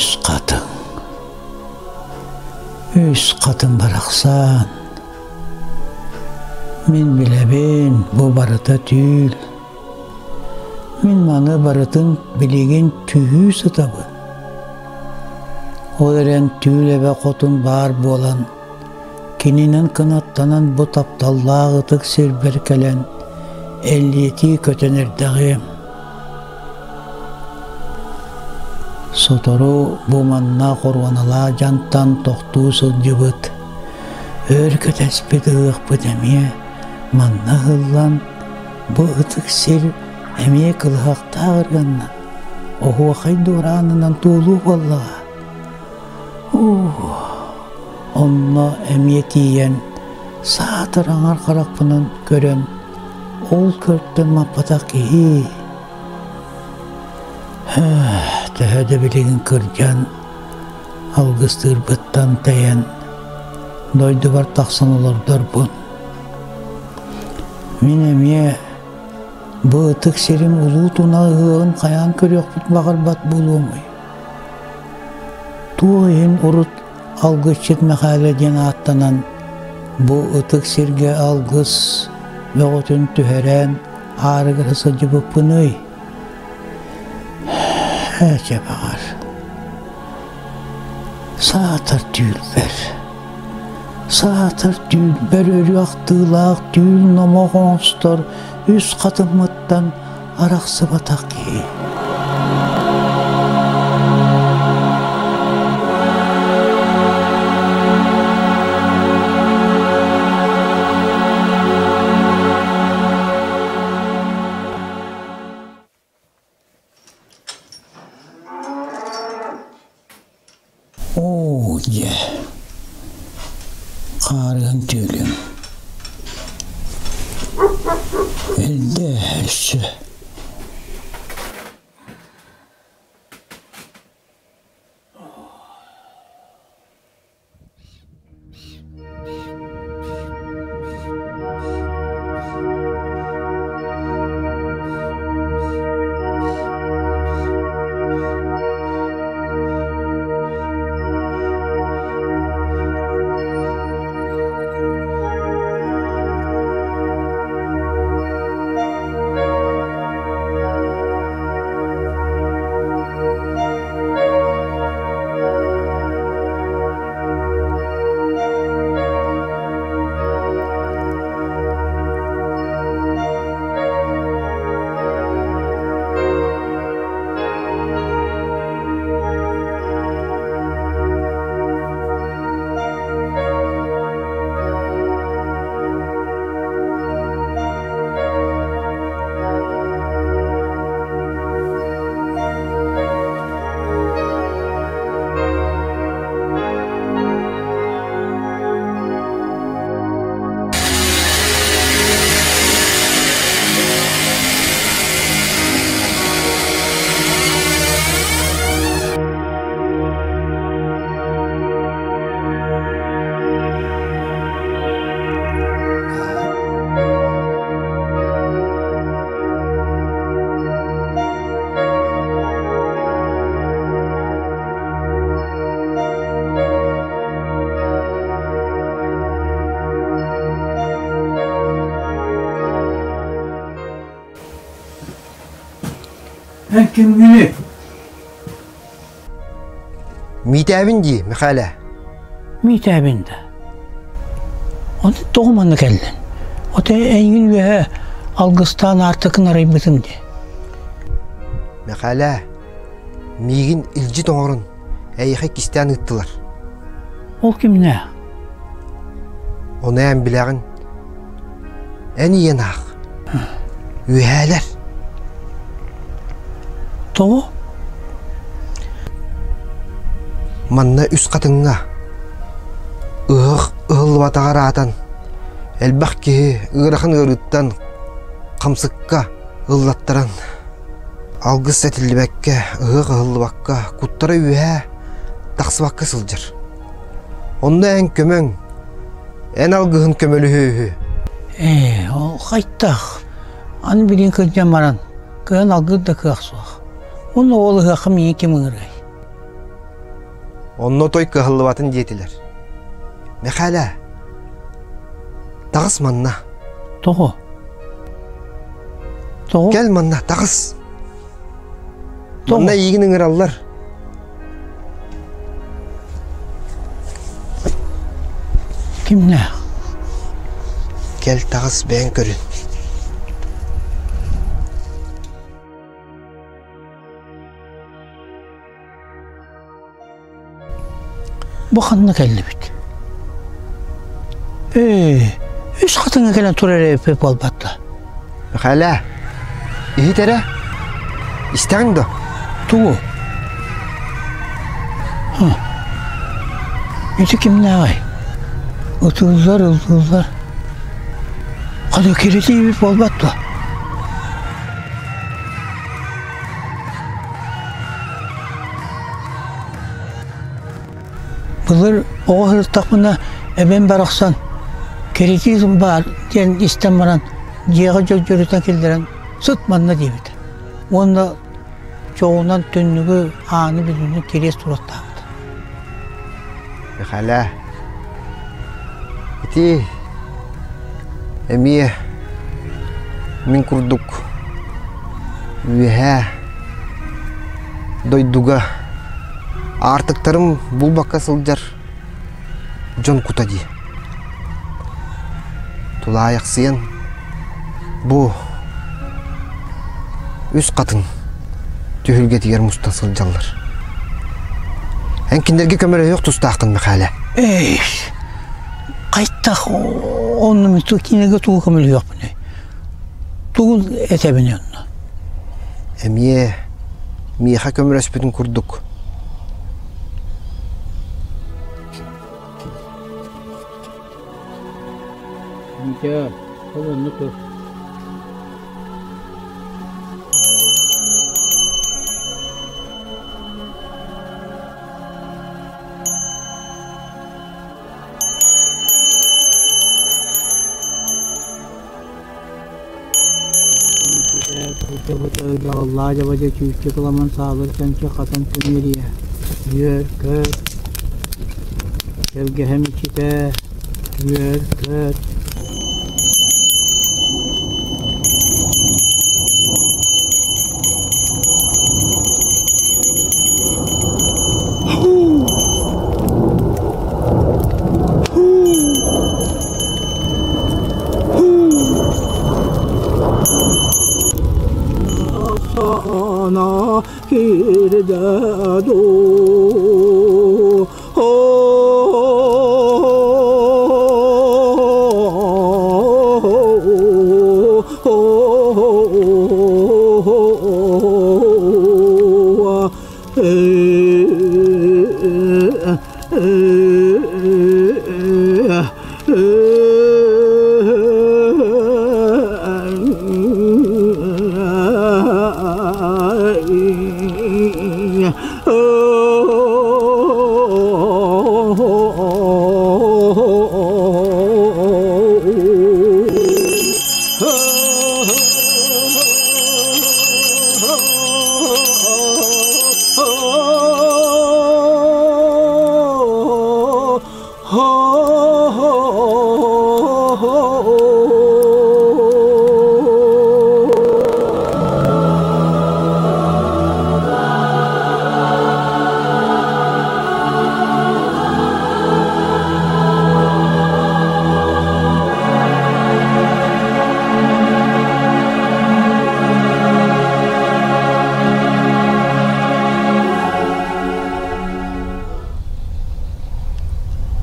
Үс хатыҥ, үс хатыҥ барахсан. Мин билэбин, бу барыта түүл. Мин маны барытын билигин түһүү сытабын. Ол эрэн түүл эбэ хотун баар буолан, кининэн кынаттанан бу тапталлаах ытык сирбэр кэлэн эллиэтии көтөн эрдэҕиэм. Сотору бу манна хоруоналаах дьантан тохтуу сылдьыбыт, өр кэтэспит ыһыахпыт эмиэ манна ыһыллан, бу ытык сир эмиэ кылыһахтаах ырыаннан, оһуохай дуораанынан туолуу буоллаҕа. Онно эмиэ тиийэн, саатар аҥар харахпынан көрөн, ол көртөн маппатах киһи. Төһө да билигин кырдьан, алгыстыырбыттан тэйэн, дойдубар тахсан олордорбун. Мин эмиэ бу ытык сирим улуу туна ыһыаҕын хайаан көрүөхпүт баҕарбат буолуомуй? Туох иһин урут Алгысчыт Мэхээлэ диэн ааттанан, бу ытык сиргэ алгыс бөҕөтүн түһэрэн аарыгыра сылдьыбыппыный? Ээ, чэ баҕар, саатар түүлбэр, саатар түүлбэр өрүү ахтыылаах түүл номох оҥостор үс хатыммыттан арахсыбатах киһи. Оо, дьэ, хаарыан түүлүм. Эрдэ өссө. Эн кимҥиний? Миитээбин дии, Михаля. Миитээбин да. Ону тоҕо манна кэллин? Ото эйигин үөһэ алгыстаан аартыкын арыйбытым дии. Мэхээлээ, миигин илдьит оҥорон, эйиэхэ кистээн ыыттылар. Ол кимнээх? Ону эн билэҕин. Эн ийэн аах. Үөһээлэр. Тоҕо? Манна үс хатыҥҥа ыһыах ыһыллыбатаҕар аатан элбэх киһи ыарахан ыарыыттан хамсыкка ыллаттаран алгыс этиллибэккэ, ыһыах ыһыллыбакка, куттара үөһээ тахсыбакка сылдьар. Онно эн көмөҥ, эн алгыһын көмөлөһүө үһү. Ээ, ол хайтах. Аны билигин кырдьан баран, кыайан алгыр да кыах суох. Уонна ол ыһыахха миигин ким ыҥырыай? Онно той кыһаллыбатын диэтилэр. Мэхээлэ, таҕыс манна. Тоҕо? Тоҕо? Кэл манна, таҕыс. Манна эйигин ыҥыраллар. Кимнээх? Кэл таҕыс бэйэҥ көрүн. Бу ханна кэллибит? Ээ, үс хатыҥа кэлэн турар эбиппит буолбатта. Мэхээлэ, иһит эрэ. Истэҕиҥ да? Тугу? Ити кимнээҕий? Ытыыллар, ыллыыллар. Хата киритиибит буолбат дуо? Былыр оҕо сырыттахпына эбэм барахсан киритиис баар диэн истэн баран дьиэҕэ дьөгдьөрүтэн киллэрэн сыт манна диэбитэ. Уонна чоҕунан түннүгү, ааны бүлүүнү кириэс тураттаабыт. Мэхээлэ, ити эмиэ мин курдук үөһээ дойдуга аартыктарым булбакка сылдьар дьон кута дии. Тулаайахсыйан бу үс хатыҥ түһүлгэтигэр мустан сылдьаллар. Эн кинилэргэ көмөлөһүөх тустааххын, Мэхээлэ. Эй, хайтах онно мин кинилэргэ тугу көмөлөһүөхпүнүй? Тугу этэбин онно? Эмиэ миэхэ көмөлөспүтүн курдук. Митя, ол онно тур. Дьаҕыллаа-дьабадьа чүүччэ кыламан саалыр чанчы хатан тимириэ, үөр-көт, тэлгэһэм иччитэ, үөр-көт. Киирдэ дуу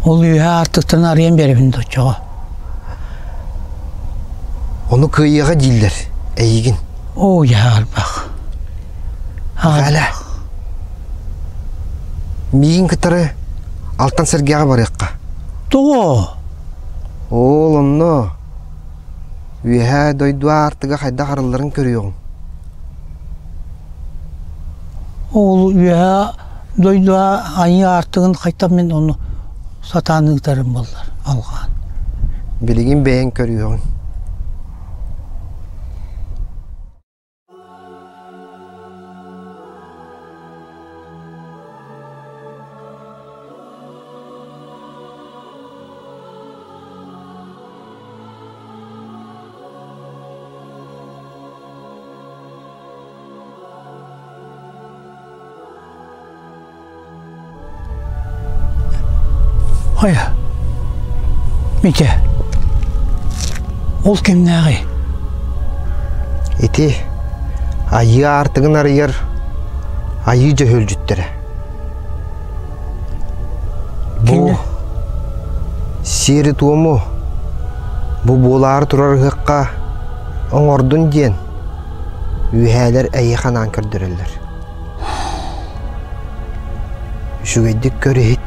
Ол үөһэ аартыктан арыйан биэрэбин доччоҕо. Ону кыайыаҕа дииллэр эйигин. Оо, яарбах. Галя, миигин кытары Алтан Сэргэҕэ барыахха. Тоҕо? Ол онно Үөһээ дойду аартыга хайдах арылларын көрүөҕүм. Ол үөһээ дойду айыы аартыгын хайтах мин ону сатаан ыытарым буоллар алҕаан. Билигин бэйэҥ көрүөҕүҥ. Хайа, Митя, ол кимнээҕий? Ити айыы аартыгын арыйар айыы дьөһүөлдьүттэрэ. Бу сиэри-туому бу буолаары турар ыһыахха оҥордун диэн үөһээлэр эйиэхэ анаан көрдөрөллөр. Үчүгэйдик көр иһит.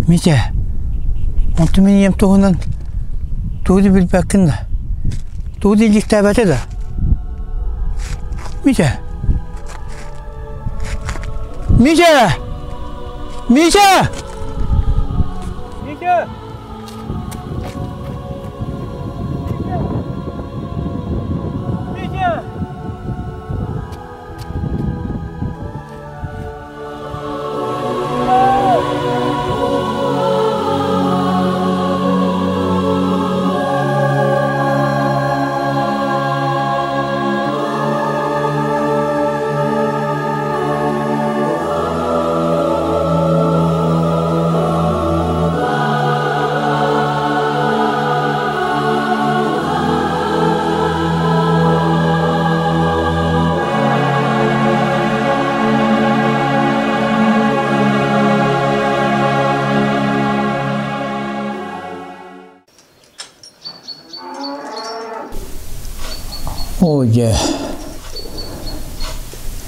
Митя, онтум мин ийэм туһунан тугу да билбэккин да, тугу да иликтээбэтэ да. Митя! Митя! Митя! Митя! Митя! Оо дьэ,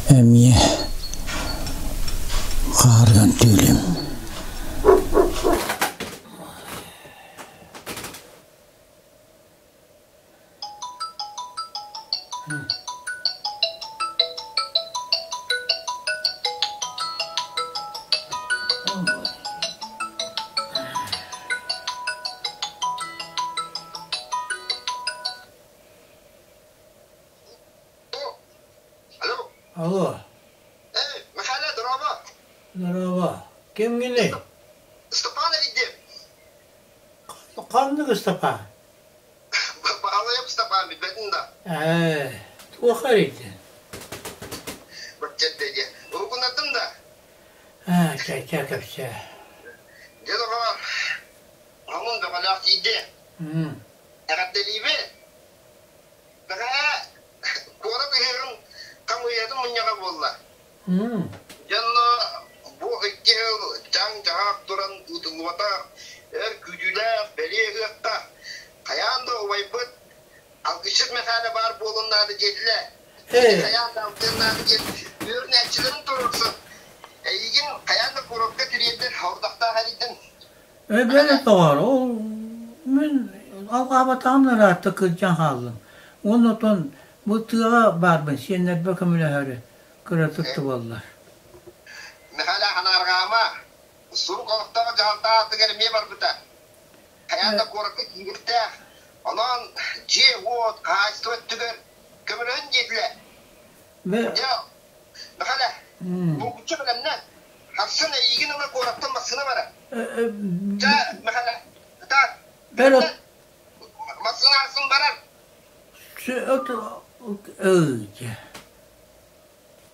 эмиэ хаарыан түүлүм. Алло. Алло. Эй, Михаил, здорово. Здорово. Кимҥиний? Степан иди. Ханнык Ыстапаан? Баһылайым Степан билбэтин да. Ээ, туох эрийдин? Бачча дии. Уһугуннардым да. Аа, чэ, кэпсээ. Дьэ, доҕоор, хомун бөҕөлөөх тиийди. Эҕэрдэлиибин. Бэҕэһээ куорат ыһыаҕын хамыыһыйатын мунньаҕа буолла. Дьонно бу икки сыл дьаҥ-дьаһах туран ыытыллыбатах өр күүтүүлээх бэлиэ ыһыахха хайаан да убайбыт Алгысчыт Мэхээлэ баар буолуон наада диэтилэр. Хайаан да алтыан наада диэн үөрэнээччилэрин туруорсан, эйигин хайаан да куоракка тириэрдэр сорудахтаах эрийдин. Эбэни тоҕор, ол мин алҕаабатаҕым ыраатта кырдьан хааллым. Уонна оттон бу тыаҕа баарбын, сиэннэрбэр көмөлөһөрү кыратык тубаллар. Мэхээлэ ханаарҕаама, сурук олохтоох дьаһалта аатыгар эмиэ барбыта. Хайаан да куоракка киириэхтээх. Онон дьиэ-уот, хаһаайыстыба өттүгэр көмөлөһүн диэтилэр. Дьэ, Мэхээлэ, булгуччу бэлэмнэн. Сарсын эйигин ыла куораттан массыына барар. Дьэ, Мэхээлэ, ытаат. Массыына сарсын барар.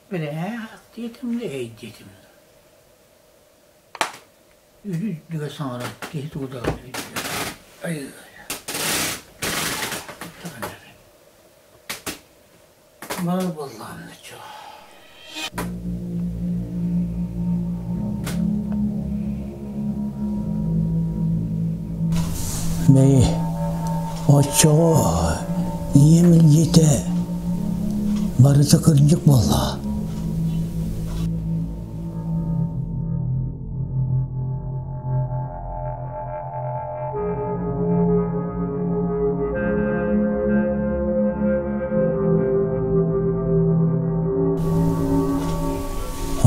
Бэрээхтиэтим да эйдиэтим да. Үрдүгэ саҥарар киһи тугу да Баар буоллаҕына чуо. Бэйи, оччоҕо ийэм илдьитэ барыта кырдьык буоллаҕа.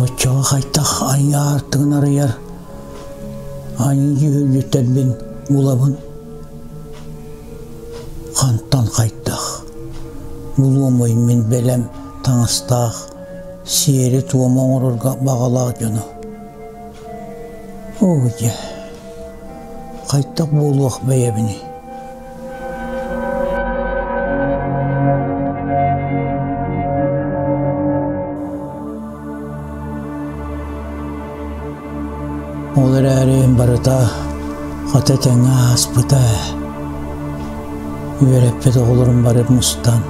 Оччоҕо хайдах айыы аартыгын арыйар айыы дьүһүллүттэрбин булабын. Хантан хайдах булуомуй мин бэлэм таҥастаах сиэри-туому оҥорорго баҕалаах дьону. Оо дьэ, хайдах буолуох бэйэбиний? Ол эрээри барыта хата тэҥҥэ ааспыта ээ. Үөрэппит оҕолорум бары мустан,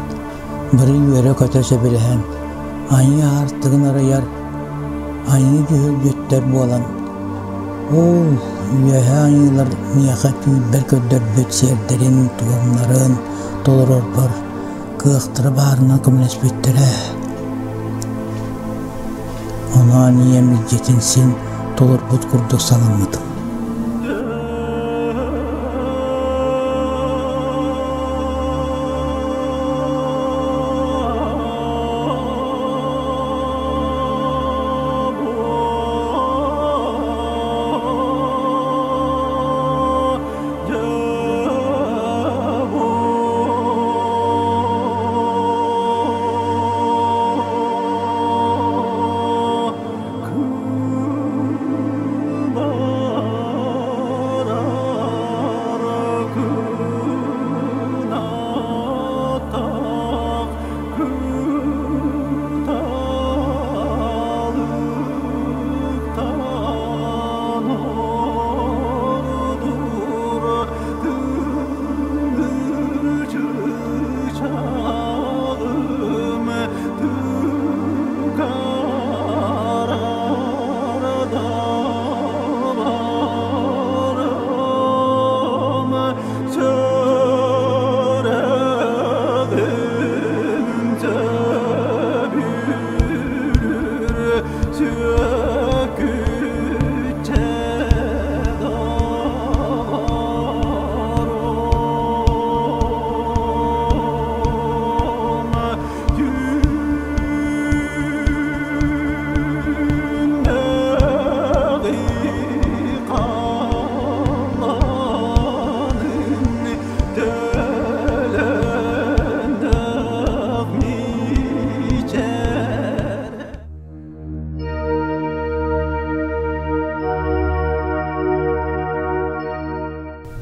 бары үөрэ-көтө сөбүлэһэн, айыы аартыгын арыйар айыы дьүһүлдьүттэр буолан, ол үөһээ айыылар миэхэ түүлбэр көрдөрбүт сиэрдэрин-туомнарын толорорбор кыахтара баарынан көмөлөспүттэрэ. Онон ийэм илдьитин син толорбут курдук санаммытым.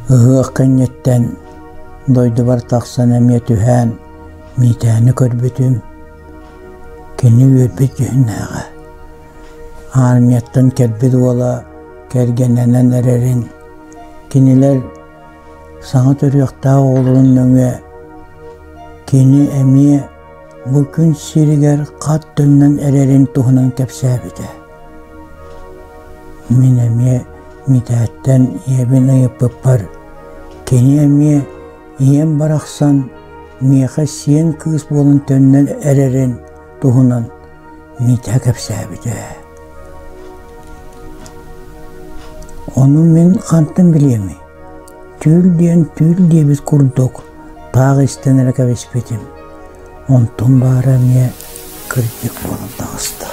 Ыһыах кэнниттэн дойдубар тахсан эмиэ түһээн Миитээни көрбүтүм, кини үөрбүт дьүһүннээҕэ. Армияттан кэлбит уола кэргэннэнэн эрэрин, кинилэр саҥа төрүөхтээх оҕолорун нөҥүө кини эмиэ бу күн сиригэр хат төннөн эрэрин туһунан кэпсээбитэ. Мин эмиэ Митээттэн ийэбин ыйыппыппар, кини эмиэ ийэм барахсан миэхэ сиэн кыыс буолан төннөн эрэрин туһунан Митя кэпсээбитэ. Ону мин хантан билиэмий? Түүл диэн түүл диэбит курдук таах истэн эрэ кэбиспитим. Онтон баара эмиэ кырдьык буолан таҕыста.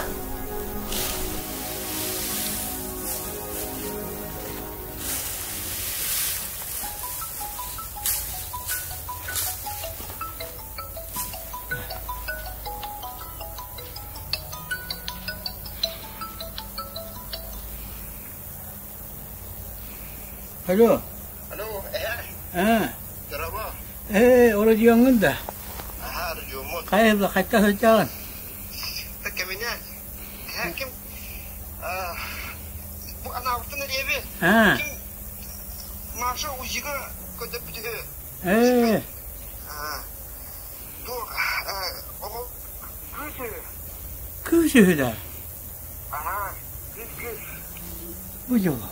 Алло. Алло, эһэ. Аа. Здорово. Ээ, ородьуоҥҥун да? Аһаа, ородьуоммун. Хайа, хайта сылдьаҕын? Кэминэ. Эһэ, ким бу анаабыттан эриэби. Аа. Ким Маша УЗИга көтөппүт үһү. Ээ. Аа. Бу оҕо кыыс үһү. Кыыс үһү да? Аһаа, кыыс кыыс. Бу дьоло.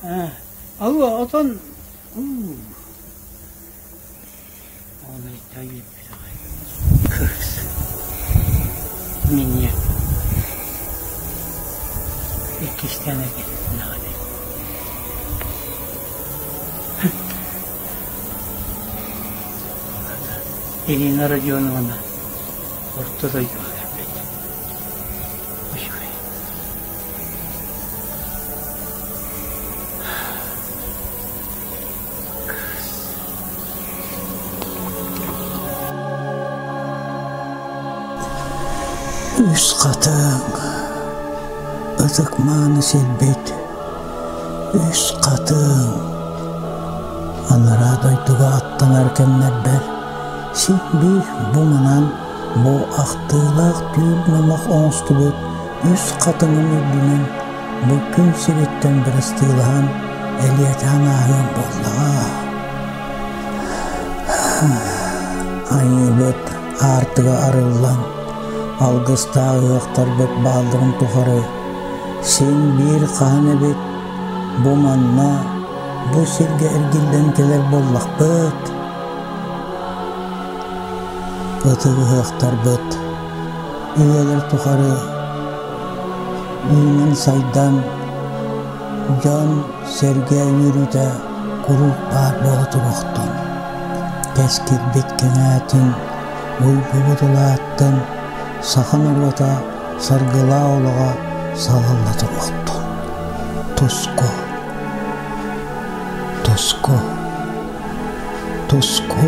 Аа. Алло, отон. Кыыс минньиэт иккистээн эргилиннэҕинэ Ирина Родионовна орто дойдуга кэлбит. Үчүгэй. Үс хатыҥ, ытык мааны сирбит, үс хатыҥ. Анараа дойдуга аттанар кэмнэрбэр син биир бу манан бу ахтыылаах түүл номох оҥостубут үс хатыҥым үрдүнэн Бу күн сириттэн бырастыылаһан элиэтээн ааһыам буоллаҕа. Айыыбыт аартыга арыллан, алгыстаах ыһыахтарбыт баалларын тухары син биир хаһан эбит бу манна, бу сиргэ эргиллэн кэлэр буоллахпыт. Ытык ыһыахтарбыт үйэлэр тухары Үүнэн-сайдан, дьон-сэргэ үөрүүтэ куруук баар буола туруохтун. Кэскилбит кэҥээтин, уйгубут улааттын, саха норуота саргылаах олоҕо салалла туруохтун. Туску! Туску! Туску!